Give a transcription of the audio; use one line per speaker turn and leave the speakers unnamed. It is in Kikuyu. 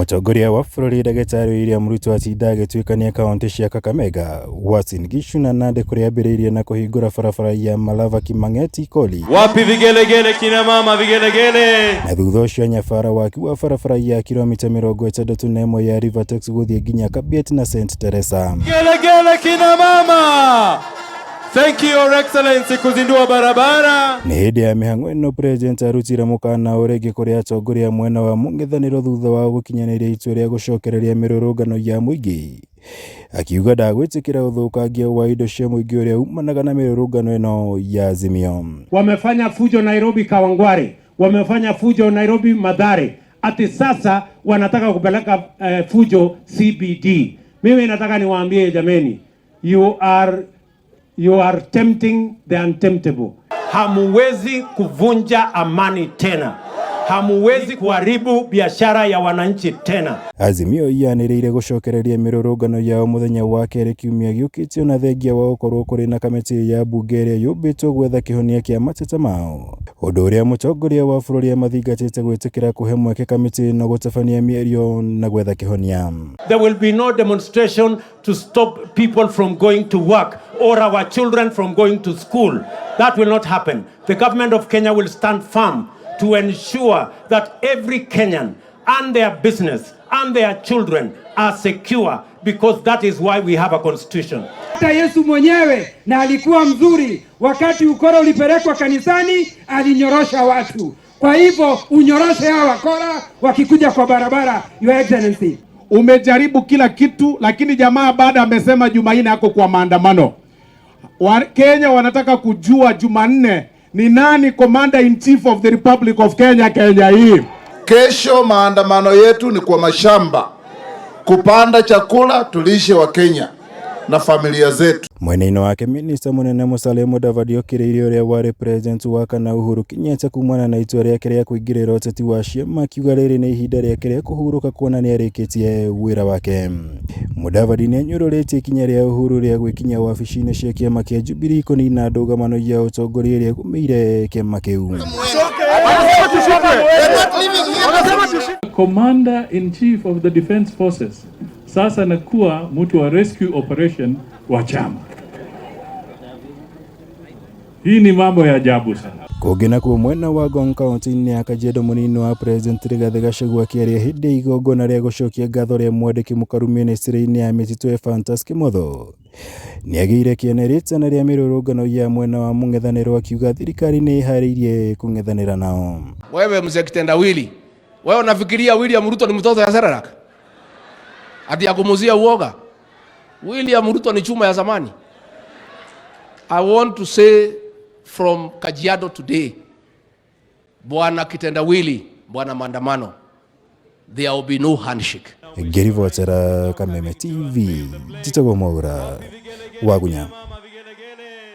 Mũtongoria wa bũrũri ndagĩtarĩ William Ruto atinda agĩtuĩkania kaunti cia Kakamega, Uasin Gishu na Nandi kũrĩa ambĩrĩirie na kũhingũra barabara ya Malava Kimang'eti Koli.
Wapi vigelegele kina mama vigelegele.
Na thutha ũcio anyabara waki wa barabara ya kilomita 61 ya Rivertex gũthiĩ nginya Kabiet na St Teresa.
Vigelegele kina mama. Thank you Your Excellency kuzindua barabara.
Nĩ hĩndĩ ya mĩhang'o ĩno President arutire mũkana o rĩngĩ kũrĩ atongoria a mwena wa mũng'ethanĩro thutha wa gũkinyanĩria itua rĩa gũcokereria mĩrũrũngano ya mũingĩ. Akiuga ndagwĩtĩkĩra ũthũkangia wa indo cia mũingĩ ũrĩa umanaga na mĩrũrũngano ĩno ya Azimio.
Wamefanya fujo Nairobi Kawangware, wamefanya fujo Nairobi Mathare, ati sasa wanataka kupeleka fujo CBD. Mimi nataka niwaambie jameni, you are tempting the untemptable. Hamuwezi kuvunja amani tena, hamuwezi kuharibu biashara ya wananchi tena.
Azimio yanĩrĩire gũcokereria mĩrũrũngano yao mũthenya wa kerĩ kiumia gĩũkĩte ona thengia wa gũkorwo kũrĩ na kamĩtĩ ya mbunge ĩrĩa yũmbĩtwo gwetha kĩhonia kĩa mateta mao. Ũndũ ũrĩa mũtongoria wa bũrũri amathingatĩte gwĩtĩkĩra kũhe mweke kamĩtĩ ĩno gũtabania mĩario na gwetha kĩhonia.
There will be no demonstration to stop people from going to work or our children from going to school. That will not happen. The government of Kenya will stand firm to ensure that every Kenyan and their business and their children are secure, because that is why we have a constitution.
Hata Yesu mwenyewe na alikuwa mzuri, wakati ukora ulipelekwa kanisani alinyorosha watu. Kwa hivyo unyoroshe hawa wakora wakikuja kwa barabara, Your Excellency.
Umejaribu kila kitu, lakini jamaa bado amesema Jumanne ako kwa maandamano. Kenya wanataka kujua Jumanne ni nani Commander in Chief of the Republic of Kenya, Kenya hii.
Kesho maandamano yetu ni kwa mashamba kupanda chakula tulishe wa Kenya na familia zetu.
Mwena-inĩ wake minista mũnene Musalia Mudavadi okĩrĩire ũrĩa warĩ president wa kana Uhuru Kenyatta kumana na itua rĩake rĩa kũingĩrĩra ũteti wa ciama, akiuga rĩrĩ nĩ ihinda rĩake rĩa kũhurũka kuona nĩarĩkĩtie wĩra wake. Mudavadi nĩanyũrũrĩtie ikinya rĩa Uhuru rĩa gwĩkinya wabici-inĩ cia kĩama kĩa Jubilee kũnina ndũgamano ya ũtongoria ĩrĩa ĩgũmĩire kĩama kĩu.
Commander in Chief of the Defense Forces sasa nakuwa mtu wa rescue operation wa chama. Hii ni mambo ya ajabu sana.
Kũngĩ nakuo mwena wa Ngong kaunti-inĩ ya Kajiado mũnini wa president Rigathĩ Gachagua akĩaria hĩndĩ ya igongona rĩa gũcokia ngatho rĩa mwandĩki mũkaru ministry-inĩ ya mĩtitũ Ephantus Kimotho nĩagĩire kĩene rĩtana rĩa mĩrũrũngano ya mwena wa mũng'ethanĩro akiuga thirikari nĩ ĩharĩirie kũng'ethanĩra nao.
Wewe mzee kitendawili, wewe unafikiria William Ruto ni mtoto ya Serelak? Ati ya kumuzia uoga? William Ruto ni chuma ya zamani. I want to say from Kajiado today, Bwana Kitendawili, Bwana Maandamano, there will be no handshake.
Ngĩribotera Kameme TV, njĩtagwo Mwaura Wagunya.